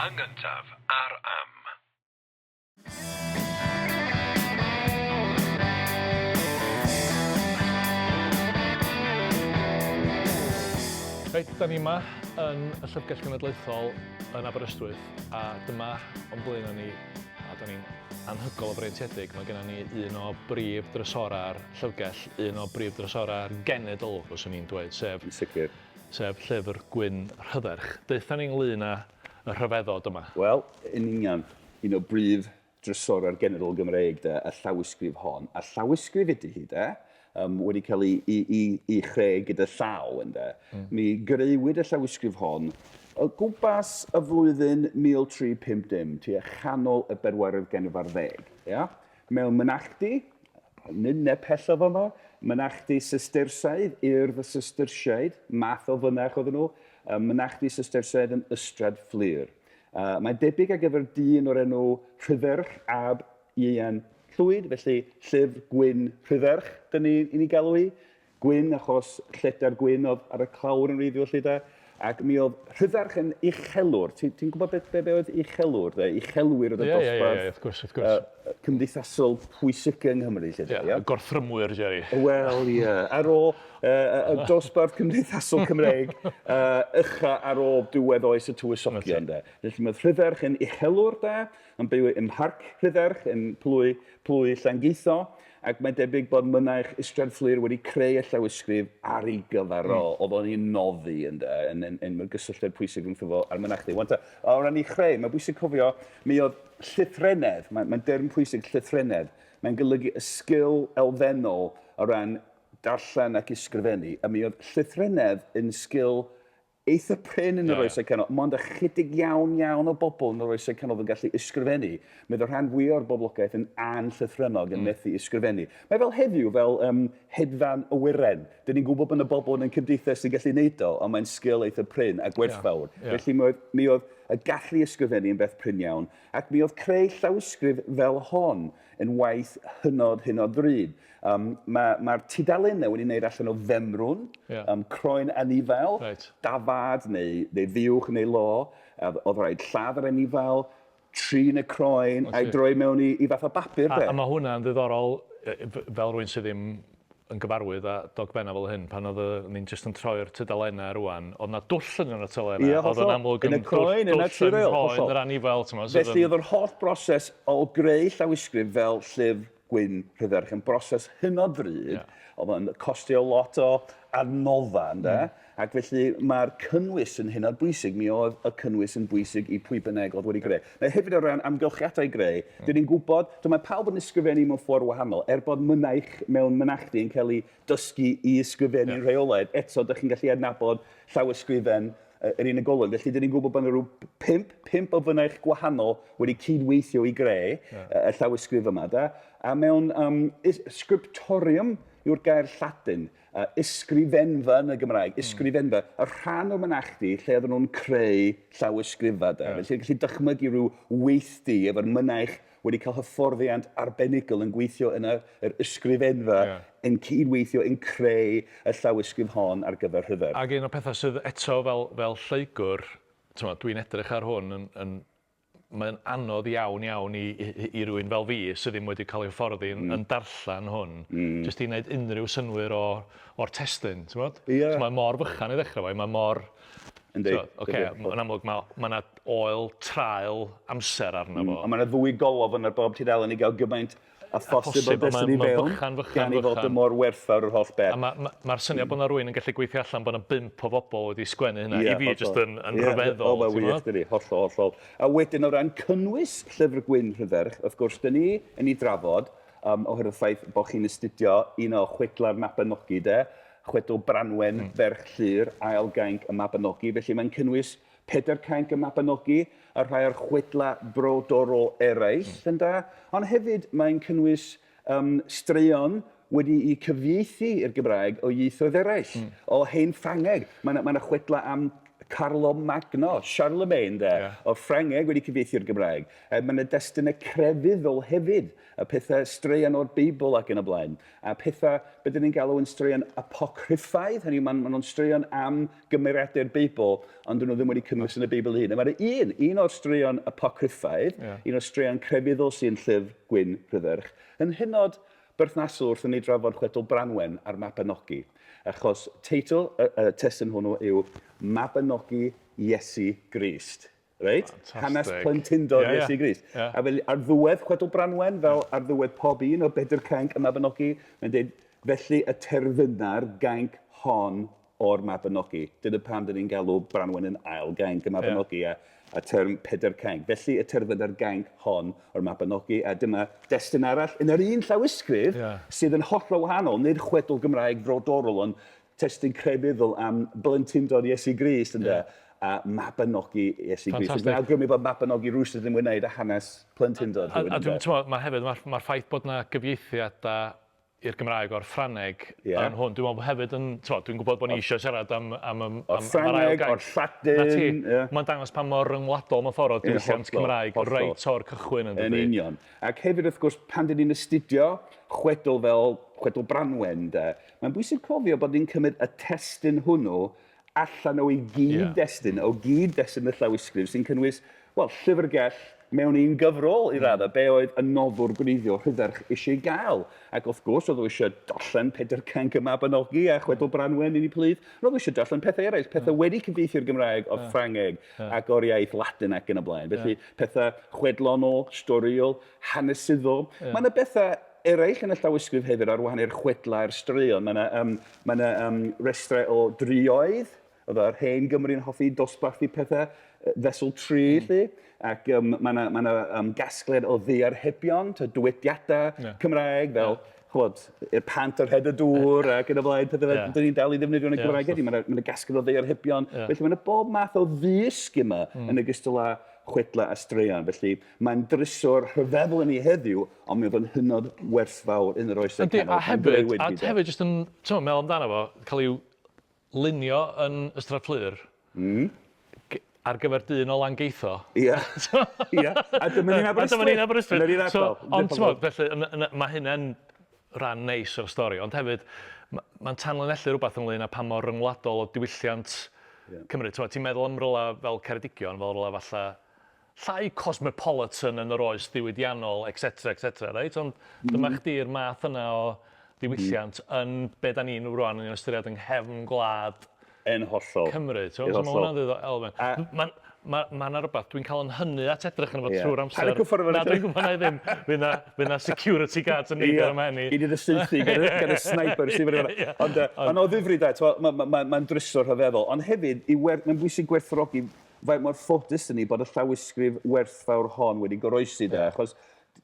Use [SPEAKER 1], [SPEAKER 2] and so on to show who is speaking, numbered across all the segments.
[SPEAKER 1] Yn gyntaf ar Am.
[SPEAKER 2] Reit, da ni yma yn y Llyfrgell Genedlaethol yn Aberystwyth a dyma o'n blaenau ni, a da ni'n anhygoel o freintiedig, mae gennym ni un o brif drysorau'r llyfrgell, un o brif drysorau'r genedl, fyswn i'n dweud, sef,
[SPEAKER 3] Yn sicr.
[SPEAKER 2] sef Llyfr Gwyn Rhydderch. Deutha ni ynglyn â y rhyfeddod yma.
[SPEAKER 3] Wel, yn union, un o brif drysorau'r genedl Gymreig de, y llawysgrif hon. A llawysgrif ydy hi de, um, wedi cael ei, ei, ei, ei chreu gyda llaw ynde. Mm. Mi greuwyd y llawysgrif hon o gwmpas y flwyddyn 1350, tua chanol y bedwaredd ganrif ar ddeg. Ia? Mewn mynachdy, nynne pell o fama, mynachdy Sistersaidd, Urdd y Sistersiaid, math o fynach oedden nhw, mynachdy Sistersaidd yn Ystrad Fflur. Mae'n debyg ar gyfer dyn o'r enw Rhydderch ab Ieuan Llwyd, felly llyfr gwyn Rhydderch, dyn ni, i ni galw hi. Gwyn achos lledar gwyn oedd ar y clawr yn wreiddiol 'lly de. Ac mi oedd Rhydderch yn uchelwr. Ti'n ti gwybod beth, be, be oedd uchelwr de? Uchelwyr oedd y dosbarth.
[SPEAKER 2] Ie, ie, ie, wrth gwrs, wrth gwrs.
[SPEAKER 3] Cymdeithasol pwysig yng Nghymru 'lly de,
[SPEAKER 2] ie? Gorthrymwyr, Jerry.
[SPEAKER 3] Wel, ie. Ar ôl y dosbarth cymdeithasol Cymreig ucha ar ôl diwedd oes y tywysogion de. Felly mi oedd Rhydderch yn uchelwr de, yn byw ym Mharc Rhydderch, yn plwy, plwy Llangeitho, Ac mae'n debyg bod mynaich Ystrad Fflur wedi creu y llawysgrif ar ei gyfer o. Oedd o'n ei noddi, ynde, yn, yn, yn, yn gysylltiad pwysig rhwngtho fo a'r mynachdy. Wan ta, o ran ei chreu, mae'n bwysig cofio, mi oedd llythrennedd, mae'n mae derm pwysig, llythrennedd, mae'n golygu y sgil elfennol o ran darllen ac ysgrifennu, a mi oedd llythrennedd yn sgil eitha prin yn yr oesau canol. Mond ychydig iawn iawn o bobl yn yr oesau canol yn gallu ysgrifennu. Mae y rhan fwyaf o'r boblogaeth yn anllythrennog, yn methu ysgrifennu. Mae fel heddiw, fel um, hedfan awyren. Dyn ni'n gwybod bod yna bobl yn ein cymdeithas sy'n gallu neud o, ond mae'n sgil eitha prin a gwerthfawr. Yeah. Yeah. Felly mi oedd, mi oedd y gallu ysgrifennu yn beth prin iawn, ac mi oedd creu llawysgrif fel hon yn waith hynod, hynod ddrud. Um, Mae'r ma tudalennau wedi wneud allan o femrwn, yeah. croen anifail, right. dafad neu, neu fuwch neu lo. Oedd rhaid lladd yr anifail, trin y croen a'i droi mewn i, i fath o bapur.
[SPEAKER 2] A, a mae hwnna'n ddiddorol, fel rhywun sydd ddim yn gyfarwydd â dogfennau fel hyn, pan oedd ni'n jyst yn troi'r tudalennau rwan, oedd na dwll yn y tudalennau,
[SPEAKER 3] yeah,
[SPEAKER 2] oedd yn amlwg
[SPEAKER 3] yn y croen, yn naturiol,
[SPEAKER 2] hollol. Yr anifail, ti'n
[SPEAKER 3] Felly oedd yr holl broses o greu llawysgrif fel llyfr gwyn Rhydderch yn broses hynod ddrud, yeah. oedd o'n costio lot o adnoddau, ynde? Mm. Ac felly mae'r cynnwys yn hynod bwysig. Mi oedd y cynnwys yn bwysig i pwy bynnag oedd wedi greu. Neu hefyd o ran amgylchiadau greu, mm. dyn ni'n gwybod, dyma mae pawb yn ysgrifennu mewn ffordd wahanol, er bod mynaich mewn mynachdy yn cael ei dysgu i ysgrifennu'n yeah. rheolaidd, eto dych chi'n gallu adnabod llawysgrifen yr unigolyn. Felly, dyn ni'n gwybod bod yna rhyw pump, pump o fynaich gwahanol wedi cydweithio i greu yeah. y llawysgrif yma. Da? A mewn um, scriptorium yw'r gair Lladin, uh, ysgrifenfa yn y Gymraeg, ysgrifenfa, y rhan o'r mynachdy lle oedden nhw'n creu llawysgrifa. Da. Yeah. Felly, gallu dychmygu rhyw weithdy efo'r mynaich wedi cael hyfforddiant arbenigol yn gweithio yn yr, yr ysgrifenfa, yeah. yn cydweithio, yn creu y llawysgrif hon ar gyfer rhyfedd.
[SPEAKER 2] Ac un o'r pethau sydd eto fel, fel lleygwr, dwi'n edrych ar hwn yn, yn mae'n anodd iawn iawn i, i, i rywun fel fi sydd ddim wedi cael ei hyfforddi yn, mm. yn darllen hwn, mm. jyst i wneud unrhyw synnwyr o, o'r testun, ti'n gwybod?
[SPEAKER 3] Yeah.
[SPEAKER 2] So mae mor fychan i ddechrau fo, mae mor...
[SPEAKER 3] Yndi.
[SPEAKER 2] Oce, yn amlwg mae ma 'na oel traul amser arno fo.
[SPEAKER 3] Mm, a mae yna ddwy golofn ar bob tudalen i gael gymaint a phosib o destun i fewn,
[SPEAKER 2] fychan, fychan,
[SPEAKER 3] gan ei fod yn mor werthfawr yr holl beth.
[SPEAKER 2] A mae'r ma, ma syniad bod yna rhywun yn gallu gweithio allan bod yna bump o bobl wedi sgwennu hynna,
[SPEAKER 3] yeah,
[SPEAKER 2] i fi jyst yn, yn
[SPEAKER 3] yeah,
[SPEAKER 2] rhyfeddol.
[SPEAKER 3] O, mae'n wych, dydi, hollol, hollol. A wedyn o ran cynnwys Llyfr Gwyn Rhydderch, wrth gwrs, dyn ni yn ei drafod, um, oherwydd y ffaith bod chi'n astudio un o chwedla'r Mabinogi, de, chwedl Branwen ferch Llŷr, ail gainc y Mabinogi, felly mae'n cynnwys pedair cainc y Mabinogi a rhai o'r chwedlau brodorol eraill, ynde? Ond hefyd mae'n cynnwys um, straeon wedi'u cyfieithu i'r Gymraeg o ieithoedd eraill, mm. o hen Ffrangeg. Mae yna ma chwedlau am Carlo Magno, Charlemagne de, yeah. o'r Ffrangeg wedi cyfieithu i'r Gymraeg. E, mae yna destunau crefyddol hefyd, y pethau straeon o'r Beibl ac yn y blaen. A pethau, be dyn ni'n galw yn straeon apocryffaidd, hynny yw, maen nhw'n straeon am gymeriadau'r Beibl, ond dyn nhw ddim wedi cynnwys yn y Beibl ei hun. A mae'r un, un o'r straeon apocryffaidd, yeah. un o'r straeon crefyddol sy'n llyfr Gwyn Rhydderch, yn hynod berthnasol wrth i ni drafod chwedl Branwen a'r Mabinogi, achos teitl y, y testun hwnnw yw Mabinogi Iesu Grist. Reit? Hanes plentyndod yeah, Iesu Grist. Yeah. A fel ar ddiwedd chwedl Branwen, fel ar ddiwedd pob un o Bedr Cainc y Mabinogi, mae'n dweud, felly y terfyna'r gainc hon o'r Mabinogi. Dyna pam dyn ni'n galw Branwen yn ail gainc y Mabinogi yeah. a, a term Pedair Cainc. Felly y terfyna'r gainc hon o'r Mabinogi, a dyma destun arall yn yr un llawysgrif yeah. sydd yn hollol wahanol, nid chwedl Gymraeg frodorol, ond testun crefyddol am blentyndod Iesu Grist, ynde? Yeah. A Mabinogi Iesu Grist. Mae'n awgrymu bod Mabinogi rhywsut yn wneud â hanes plentyndod.
[SPEAKER 2] A, a, a dwi'n meddwl, mae hefyd, mae'r ma ffaith bod yna gyfieithiadau i'r Gymraeg o'r Ffrangeg yeah. yn hwn. Dwi'n meddwl hefyd yn, t'mo, dwi'n gwybod bod ni eisiau siarad am, am, am,
[SPEAKER 3] am, am yr ail gainc. O'r Lladin. Na ti.
[SPEAKER 2] Yeah. Mae'n dangos pa mor ryngwladol mewn ffordd oedd diwylliant Cymraeg reit o'r cychwyn yn dydy.
[SPEAKER 3] Yn union. Ac hefyd wrth gwrs pan dyn ni'n astudio chwedl fel chwedl Branwen, de, mae'n bwysig cofio bod ni'n cymryd y testun hwnnw allan o'i gyd-destun, yeah. o gyd-destun y llawysgrif sy'n cynnwys, wel, llyfrgell mewn un gyfrol i raddau, be oedd y noddwr gwreiddiol Rhydderch eisiau ei gael. Ac wrth gwrs, oedd o eisiau darllen Pedair Cainc y Mabinogi a Chwedl Branwen yn ei plith, ond oedd o eisiau darllen pethau eraill, pethau wedi cyfieithu i'r Gymraeg o'r Ffrangeg ac o'r iaith Ladin ac yn y blaen. Felly, pethau chwedlonol, storïol, hanesyddol. Mae yna bethau eraill yn y llawysgrif hefyd ar wahan i'r chwedlau a'r straeon. Mae yna um, mae yna, um, restrau o drioedd. Oedd yr hen Gymru'n hoffi dosbarthu pethau fesul tri, mm. lly. Ac um, mae yna, mae yna um, gasgliad o ddiarhebion, dywediadau yeah. Cymraeg, fel yeah. ch'mod, i'r pant ar hyd y dŵr ac yn y blaen, pethau fel yeah. dyn ni'n dal i ddefnyddio yn y Gymraeg heddiw. Mae yna gasgliad o ddiarhebion. Yeah. Felly mae yna bob math o ddysg yma mm. yn ogystal â chwedlau a straeon. Felly mae'n drysor rhyfeddol i ni heddiw, ond mi oedd o'n hynod werthfawr yn yr oesau canol.
[SPEAKER 2] A hefyd, a hefyd jyst yn, ti'n meddwl amdano fo, cael i'w lunio yn Ystrad Fflur, mm. ar gyfer dyn o Langeitho.
[SPEAKER 3] Ia. Ia. A dyma ni'n Aberystwyth.
[SPEAKER 2] A dyma ni'n Aberystwyth. Yn yr un ardal. So, ond ti'n felly, mae hynna'n rhan neis o'r stori, ond hefyd, mae'n tanlinellu rhywbeth ynglyn â pa mor ryngwladol o diwylliant yeah. Cymru. Ti'n meddwl am rywle fel Ceredigion, fel rywle falle llai cosmopolitan yn yr oes ddiwydiannol, etc, etc, reit? Ond dyma chdi'r math yna o ddiwylliant mm. yn be da ni'n rwan yn ystyried yng nghefn gwlad
[SPEAKER 3] yn hollol.
[SPEAKER 2] Cymru. So, so mae hwnna'n ddiddorol elfen. Mae'n ma, ma 'na rywbeth, dwi'n cael yn hynny at edrych yn fo yeah. trwy'r amser.
[SPEAKER 3] Paid â cyffwrdd efo
[SPEAKER 2] Na, dwi'n gwybod na i ddim. Fydd na, fydd na security guards yn neidio ar 'y mhen i.
[SPEAKER 3] Gei di dy saethu gan, gan y sniper sy'n fyny fan'na. Ond, uh, ond o ddifri da, mae'n ma, ma, ma drysor rhyfeddol. Ond hefyd, i wer, mae'n bwysig gwerthfawrogi faint mor ffodus ydyn ni bod y llawysgrif werthfawr hon wedi goroesi de, achos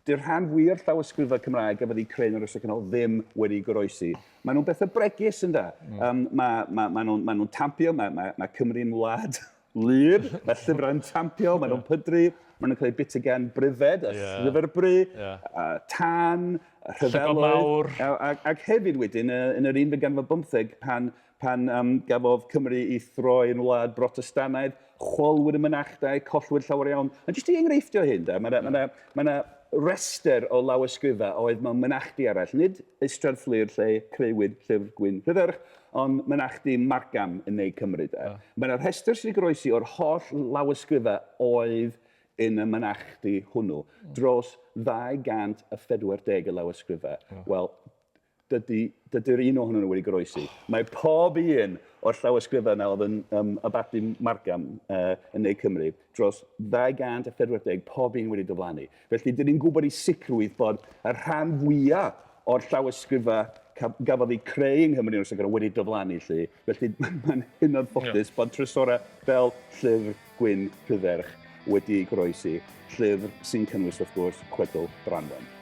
[SPEAKER 3] dy'r rhan fwyaf o'r llawysgrifau Cymraeg gafodd eu creu yn yr Oesau Canol ddim wedi goroesi. Maen nhw'n bethau bregus ynde. Mm. Um, mae ma, ma nhw'n ma nhw tampio, mae ma, ma Cymru'n wlad wlyb, mae llyfrau'n tampio, maen nhw'n pydru, maen nhw'n cael eu bita gan bryfed, a yeah. llyfr bru, yeah. a tân, a rhyfeloedd.
[SPEAKER 2] Mawr.
[SPEAKER 3] A, a, ac hefyd wedyn, yn yr unfed ganrif bymtheg, pan Pan um, gafodd Cymru ei throi yn wlad Brotestanaidd, chwalwyd y mynachdai, collwyd llawer iawn. Ond jyst i enghreifftio hyn, da, mae yna ma ma ma restr o lawysgrifau oedd mewn mynachdy arall, nid Ystrad Fflur lle creuwyd Llyfr Gwyn Rhydderch, ond mynachdy Margam yn Ne Cymru. Da. Yeah. Mae yna rhestr sydd wedi goroesi o'r holl lawysgrifau oedd yn y mynachdy hwnnw, dros 240 o lawysgrifau. Yeah. Wel, Dydy, dydy'r un ohonyn nhw wedi goroesi. Mae pob un o'r llawysgrifau yna oedd yn um, Abaty Margam uh, yn Ne Cymru dros 240, pob un wedi diflannu. Felly, dyn ni'n gwybod i sicrwydd bod y rhan fwyaf o'r llawysgrifau gafodd eu creu yng Nghymru yn ystod wedi diflannu 'lly. Felly, mae'n hynod ffodus yeah. bod trysorau fel Llyfr Gwyn Rhydderch wedi goroesi, llyfr sy'n cynnwys, wrth gwrs, chwedl Branwen.